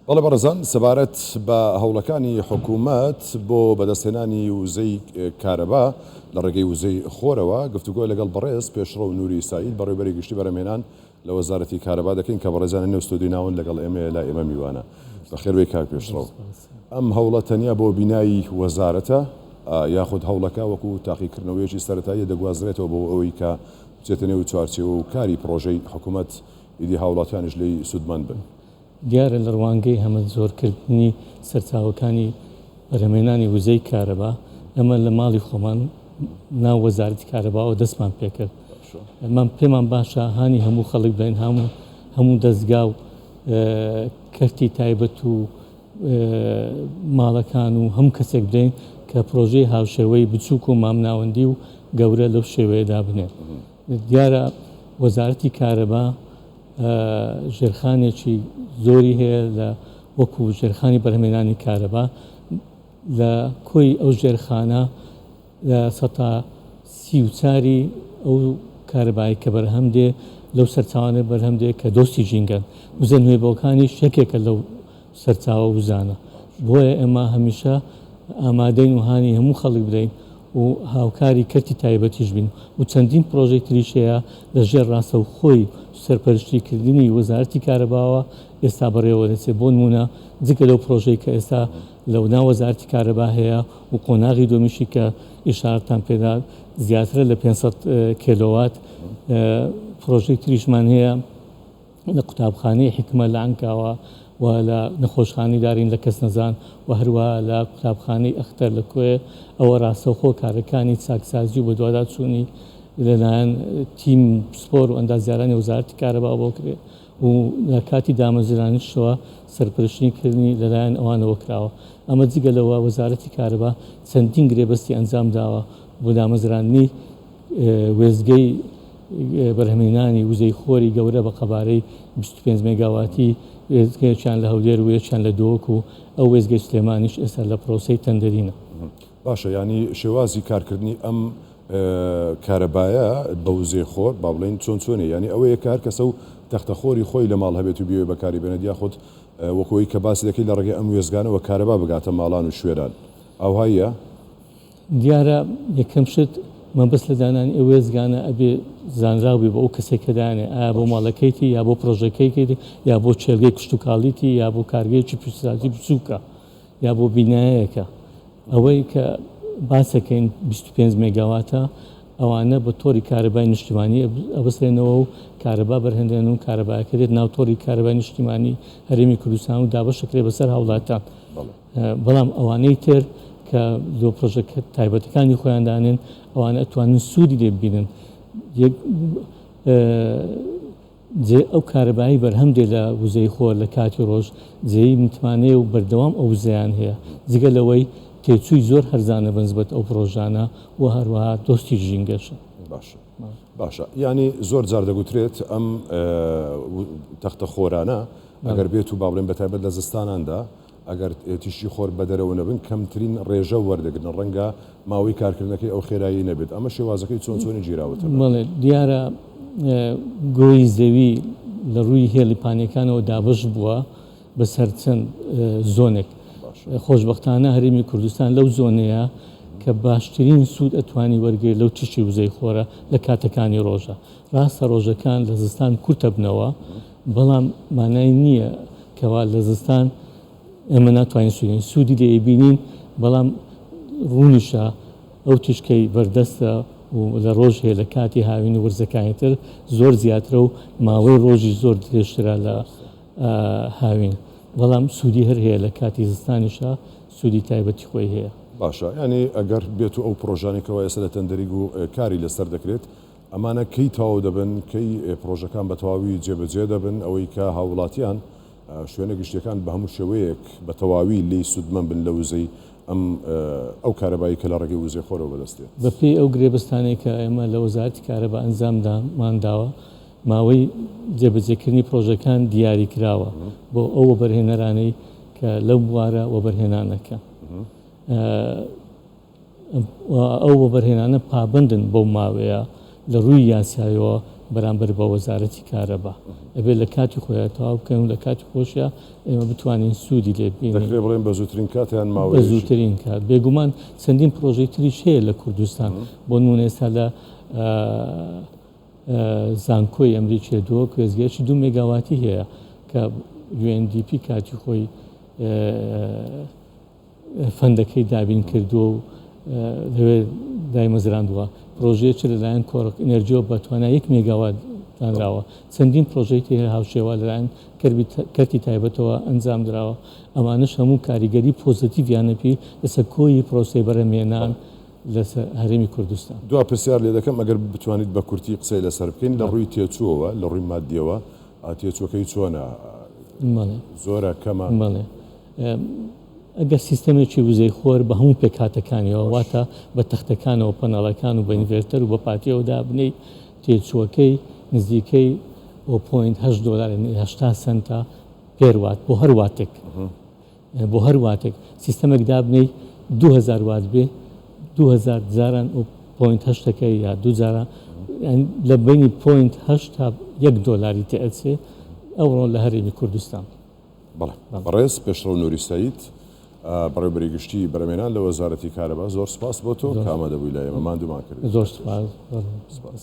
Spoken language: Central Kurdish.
بەڵێ بەڕێزان، سەبارەت بە هەوڵەکانی حکوومەت بۆ بەدەستهێنانی وزەی کارەبا لە ڕێگەی وزەی خۆرەوە، گفتوگۆ لەگەڵ بەڕێز پێشڕەو نوری سەعید بەڕێوەبەری گشتی بەرهەمهێنان لە وەزارەتی کارەبا دەکەین کە بەڕێزیان لە نێو ستۆدیۆی ناوەند لەگەڵ ئێمەیە لای ئێمە میوانە. بەخێربێی کاک پێشڕەو. ئەم هەوڵە تەنیا بۆ بینای وەزارەتە یاخود هەوڵەکە وەکو تاقیکردنەوەیەکی سەرەتاییە دەگوازرێتەوە بۆ ئەوەی کە بچێتە نێو چوارچێوە و کاری پڕۆژەی حکوومەت ئیدی هاوڵاتیانیش لێی سوودمەند بن؟ دیارە لە ڕوانگەی هەمەجۆرکردنی سەرچاوەکانی بەرهەمهێنانی وزەی کارەبا، ئێمە لە ماڵی خۆمان ناو وەزارەتی کارەباوە دەستمان پێکرد. ئێمە پێمان باشە هانی هەموو خەڵک بدەین، هەموو دەزگا و کەرتی تایبەت و ماڵەکان و هەموو کەسێک بدەین کە پرۆژەی هاوشێوەی بچووک و مامناوەندی و گەورە لەو شێوەیە دابنێن. دیارە وەزارەتی کارەبا ژێرخانێکی زۆری هەیە لە وەکو ژێرخانی بەرهەمێنانی کارەبا لە کۆی ئەو ژێرخانە لە سەتا 34ی ئەو کارەبای کە بەرهەم دێ لەو سەرچاوانە بەرهەم دێ کە دۆستی ژینگەن وزە نوێبەوەکانیش یەکێکە لەو سەرچاوە وزانە بۆیە ئێمە هەمیشە ئامادەین و هانی هەموو خەڵک بدەین و هاوکاری کەرتی تایبەتیش بین و چەندین پرۆژەی تریش هەیە لە ژێر ڕاستەوخۆی سەرپەرشتی کردنی وەزارەتی کارەباوە ئێستا بەڕێوە دەچێت بۆ نموونە جگە لەو پرۆژەی کە ئێستا لە ناو وەزارەتی کارەبا هەیە و قۆناغی دووەمیشی کە ئیشارەتان پێدا زیاترە لە 500 کێلۆوات پرۆژەی تریشمان هەیە لە قوتابخانەی حیکمە لە عەنکاوە و لە نەخۆشخانەی دارین لە کەسنەزان و هەروەها لە قوتابخانەی ئەختەر لە کۆیە ئەوە ڕاستەوخۆ کارەکانی چاکسازی و بەدواداچوونی لەلایەن تیم پسپۆر و ئەندازیارانی وەزارەتی کارەباوە بۆ کرێ و لە کاتی دامەزرانیشەوە سەرپەرشتی کردنی لەلایەن ئەوانەوە کراوە. ئەمە جگە لەوە وەزارەتی کارەبا چەندین گرێبەستی ئەنجام داوە بۆ دامەزراندنی وێستگەی بەرهەمهێنانی وزەی خۆری گەورە بە قەبارەی 25 مێگاواتی، وێستگەیەکیان لە هەولێر و یەکیان لە دهۆک و ئەو وێستگەی سلێمانیش ئێستا لە پرۆسەی تەندەرینە. باشە یانی شێوازی کارکردنی ئەم کارەبایە بە وزەی خۆر با بڵێین چۆن چۆنیە یانی ئەوەیە کە هەر کەسە و تەختە خۆری خۆی لە ماڵ هەبێت و بیەوێ بەکاری بێنێت یاخود وەکو ئەوەی کە باسی دەکەی لە ڕێگەی ئەم وێستگانەوە کارەبا بگاتە ماڵان و شوێنان ئاوهاییە؟ دیارە یەکەم شت مەبەست لە دانانی ئەو وێستگانە ئەبێ زانراو بێ بۆ ئەو کەسێک کە دانێ ئایا بۆ ماڵەکەیتی یا بۆ پرۆژەکەیکەیتی یا بۆ کێڵگەی کشتوکاڵیتی یا بۆ کارگەیەکی پیشەسازی بچووکە یا بۆ بینایەکە ئەوەی کە باسەکەین 25 مێگاواتە ئەوانە بە تۆری کارەبای نیشتیمانی ئەبەسرێنەوە و کارەبا بەرهەندێن و کارەبایەکە دێت ناو تۆری کارەبای نیشتیمانی هەرێمی کوردستان و دابەشەکرێ بەسەر هاوڵاتان. بەڵام ئەوانەی تر کە لۆ پرۆژە تایبەتەکانی خۆیان دانێن ئەوانە ئەتوانن سوودی لێ ببینن جێ ئەو کارەبایی بەرهەم دێ لە وزەی خۆر لە کاتی ڕۆژ جێی متمانەیە و بەردەوام ئەو وزەیان هەیە جگە لەوەی تێچووی زۆر هەرزانە بەنسبەت ئەو پرۆژانە و هەروەها دۆستی ژینگەشن. باشە باشە یانی زۆر جار دەگوترێت ئەم تەختە خۆرانە ئەگەر بێت و با بڵێن بە تایبەت لە زستاناندا ئەگەر تیشکی خۆر بەدەرەوە نەبن کەمترین ڕێژە وەردەگرن، ڕەنگە ماوەی کارکردنەکەی ئەو خێراییەی نەبێت، ئەمە شێوازەکەی چۆن چۆنی گیراوەتە بەر؟ بەڵێ دیارە گۆی زەوی لە ڕووی هێڵی پانیەکانەوە دابەش بووە بەسەر چەند زۆنێک، خۆشبەختانە هەرێمی کوردستان لەو زۆنەیە کە باشترین سوود ئەتوانی وەرگری لەو تیشکی وزەی خۆرە لە کاتەکانی ڕۆژە، ڕاستە ڕۆژەکان لە زستان کورتەبنەوە بەڵام مانای نییە کەوا لە زستان ئێمە ناتوانین سوودین سوودی لێ ئەیبینین بەڵام ڕوونیشە ئەو تیشکەی بەردەستە و لە ڕۆژ هەیە لە کاتی هاوین و وەرزەکانی تر زۆر زیاترە و ماوەی ڕۆژی زۆر درێژترە لە هاوین بەڵام سوودی هەر هەیە لە کاتی زستانیشا سوودی تایبەتی خۆی هەیە. باشە یانی ئەگەر بێتو ئەو پڕۆژانەی کەوا ئێستا لە تەندەریگ و کاری لەسەر دەکرێت ئەمانە کەی تەواو دەبن، کەی پڕۆژەکان بە تەواوی جێبەجێ دەبن، ئەوەی کە هاووڵاتیان، شوێنە گشتییەکان بە هەموو شێوەیەک بە تەواوی لێی سوودمەند بن لە وزەی ئەم ئەو کارەبایەی کە لە ڕێگەی وزەی خۆرەوە بەدەست دێت. بە پێی ئەو گرێبەستانەی کە ئێمە لە وەزارەتی کارەبا ئەنجاممان داوە، ماوەی جێبەجێکردنی پڕۆژەکان دیاریکراوە بۆ ئەو وەبەرهێنەرانەی کە لەو بوارە وەبەرهێنان ئەکەن. ئەو وەبەرهێنانە پابەندن بەو ماوەیە لە ڕووی یاسایەوە بەرامبەر بە وەزارەتی کارەبا. ئەبێت لە کاتی خۆیا تەواو بکەین و لە کاتی خۆشیا ئێمە بتوانین سوودی لێ ببینین. دەکرێت بڵێین بە زووترین کات یان بە ماوەیەکی؟ زووترین کات. بێگومان چەندین پڕۆژەی تریش هەیە لە کوردستان. بۆ نموونە ئێستا لە زانکۆی ئەمریکی لە دهۆک وێستگەیەکی دوو مێگاواتی هەیە کە UNDP کاتی خۆی فەندەکەی دابین کردووە و لەوێ دایمەزراندووە. پرۆژەیەکی لەلایەن کۆڕەک ئینێرجیەوە بە توانای یەک مێگاوات دانراوە. چەندین پرۆژەی تری هاوشێوە لەلایەن کەرتی تایبەتەوە ئەنجام دراوە. ئەمانەش هەموو کاریگەری پۆزەتیڤیان هەبی لەسەر کۆی پرۆسەی بەرهەمهێنان لەسەر هەرێمی کوردستان. دوا پرسیار لێ دەکەم ئەگەر بتوانیت بە کورتی قسەی لەسەر بکەین لە ڕووی تێچووەوە، لە ڕووی ماددیەوە تێچووەکەی چۆنە؟ زۆرە، کەمە؟ بەڵێ. ئەگەر سیستەمێکی وزەی خۆر بە هەموو پێکهاتەکانیەوە واتە بە تەختەکانەوە پەنەڵەکان و بە inverter و بە پاتیەوە دابنێی تێچووەکەی نزیکەی 0.8 دۆلار یانی 80 سەنتە per watt بۆ هەر واتێک بۆ هەر واتێک سیستەمێک دابنێی 2000 وات بێ 2000 جاران و point هەشتەکەی یا دوو جاران لە بینی point هەشت تا یەک دۆلاری تێئەچێ ئەوڕۆ لە هەرێمی کوردستان. بەڵێ بەڕێز پێشڕەو نوری سەید بەڕێوبەری گشتی بەرهەمهێنان لە وەزارەتی کارەبا زۆر سوپاس بۆ تۆ کە ئامادەبووی لای ئێمە ماندوومان کردی. زۆر سوپاس. سوپاس.